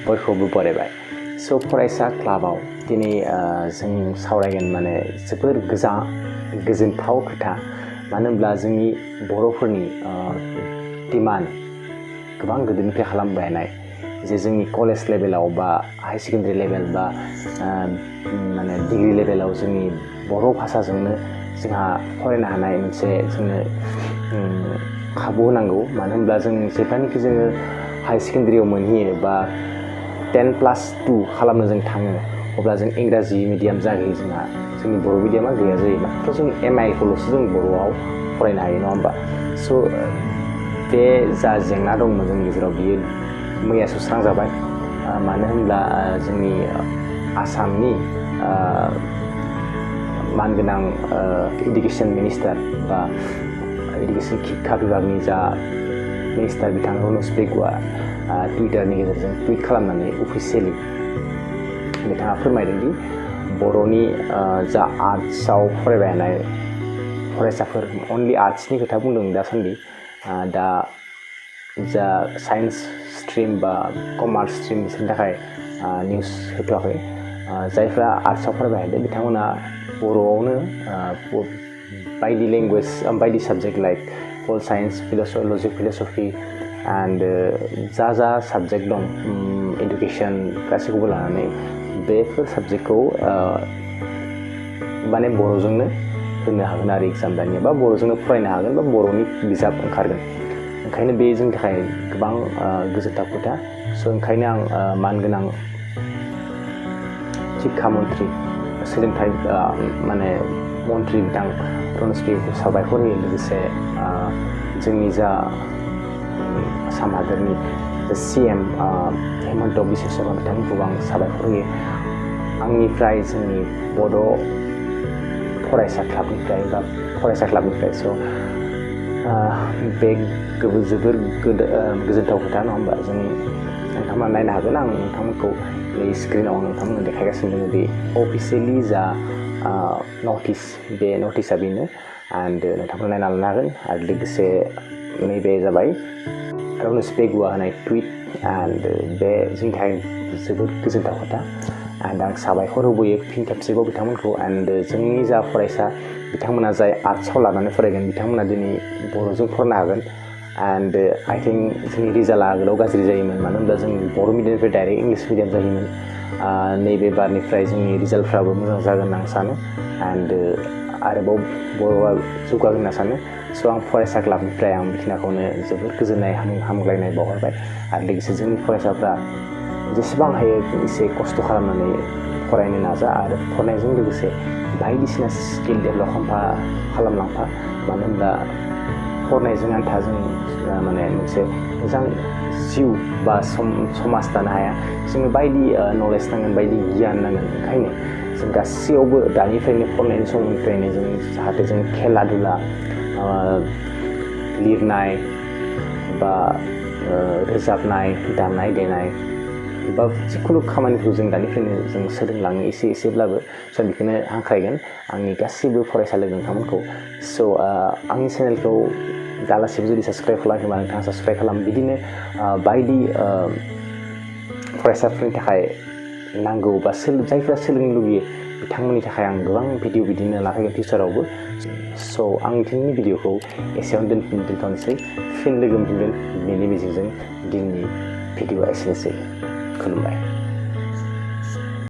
बयखौबो बरायबाय स' फरायसा क्लाबाव दिनै जों सावरायगोन माने जोबोर गोजोनथाव खोथा मानो होनब्ला जोंनि बर'फोरनि डिमान्ड गोबां गोदोनिफ्राय खालामबायनाय जे जोंनि कलेज लेभेलाव बा हाई सेकेन्डारि लेभेल बा माने डिग्री लेभेलाव जोंनि बर' भाषाजोंनो जोंहा फरायनो हानाय मोनसे जोंनो खाबु होनांगौ मानो होनब्ला जों जेब्लानोखि जोङो हाई सेकेन्डारियाव मोनहैयो बा 10+2 खालामनो जों थाङो अब्ला जों इंराजि मिडियाम जाहैयो जोंहा जोंनि बर' मिडियामा गैया जायो मात्र जों MIL खौल'सो जों बर'आव फरायनो हायो नङा होमबा स' बे जा जेंना दंमोन जोंनि गेजेराव बियो मैया सुस्रांजाबाय मानो होनब्ला जोंनि आसामनि मानगोनां इडुकेसन मिनिस्टार बा इडुकेसन शिक्षा बिभागनि जा मिनिस्टार बिथां रनज पेगुआ टुइटारनि गेजेरजों टुइट खालामनानै अफिसियेलि बिथाङा फोरमायदों दि बर'नि जा आर्ट्सआव फरायबाय थानाय फरायसाफोर अनलि आर्ट्सनि खोथा बुंदों दासान्दि दा जा साइन्स स्ट्रिम बा कमार्स स्ट्रिम बिसोरनि थाखाय निउस होथ'वाखै जायफ्रा आर्ट्सआव फरायबाय थादों बिथांमोना बर'आवनो बायदि लेंगुवेज बायदि subject like pol science philosophy and जा साबजेक्ट दं एडुकेसन गासैखौबो लानानै बेफोर साबजेक्टखौ माने बर'जोंनो होनो हागोन आरो एग्जाम दानिया बा बर'जोंनो फरायनो हागोन बा बर'नि बिजाब ओंखारगोन ओंखायनो बे जोंनि थाखाय गोबां गोजोनथाव खोथा स' ओंखायनो आं मानगोनां शिक्षा मन्त्रि सोलोंथाइ माने मन्त्रि बिथां रनज पेगुखौ साबायखर होयो लोगोसे जोंनि जा आसाम हादोरनि CM हेमन्त बिश्व शर्मा बिथांखौ आं साबायखर होयो आंनिफ्राय जोंनि बड' फरायसा क्लाबनिफ्राय स' बे जोबोर गोजोनथाव खोथा नङा होमबा नोंथांमोना नायनो हागोन आं नोंथांमोनखौ नै स्क्रिनाव नोंथांमोननो देखायगासिनो दङ बे अफिसियेलि जा नटिस बे नटिसआ बेनो एन्ड नोंथांमोना नायना लानो हागोन आरो लोगोसे नैबे जाबाय रनज पेगुआ होनाय टुइट एन्ड बे जोंनि थाखाय जोबोद गोजोनथाव खोथा एन्ड आं साबायखर होबोयो फिन खेबसेबाव बिथांमोनखौ एन्ड जोंनि जा फरायसा बिथांमोना जाय आर्ट्सआव लानानै फरायगोन बिथांमोना दिनै बर'जों फरायनो हागोन एन्ड आइ थिंक जोंनि रिजाल्टआ आगोलाव गाज्रि जायोमोन मानो होनब्ला जों बर' मिडियामनिफ्राय डाइरेक्ट इंलिश मिडियाम जायोमोन नैबे बारनिफ्राय जोंनि रिजाल्टफ्राबो मोजां जागोन होनना आं सानो एन्ड आरोबाव बर'आ जौगागोन होनना सानो स' आं फरायसा क्लाबनिफ्राय आं बिखिनाखौनो जोबोद गोजोननाय हामग्लायनाय बावहरबाय आरो लोगोसे जोंनि फरायसाफ्रा जेसेबां हायो एसे खस्थ' खालामनानै फरायनो नाजा आरो फरायनायजों लोगोसे बायदिसिना स्किल डेभेलप खालामलांफा मानो होनब्ला फरायनायजों आन्था जों माने मोनसे मोजां जिउ बा समाज दानो हाया जोंनो बायदि नलेज नांगोन बायदि गियान नांगोन ओंखायनो जों गासैयावबो दानिफ्रायनो फरायनायनि समनिफ्रायनो जों जाहाथे जों खेला दुला लिरनाय बा रोजाबनाय दामनाय देनाय बा जिखुनु खामानिखौ जों दानिफ्रायनो जों सोलोंलाङो एसेब्लाबो स' बेखौनो हांख्रायगोन आंनि गासैबो फरायसा लोगो नोंथांमोनखौ स' आंनि चेनेलखौ दालासिबो जुदि साबस्क्राइब खालामाखैबा नोंथाङा साबस्क्राइब खालाम बिदिनो बायदि फरायसाफोरनि थाखाय नांगौ बा जायफोरा सोलोंनो लुबैयो बिथांमोननि थाखाय आं गोबां भिडिअ बिदिनो लाफैगोन फिउचारावबो स' आं दिनैनि भिडिअखौ एसेयावनो दोनथ'नोसै फिन लोगो मोनफिनगोन बेनि मिजिंजों दिनैनि भिडिअआ एसेनोसै खुलुमबाय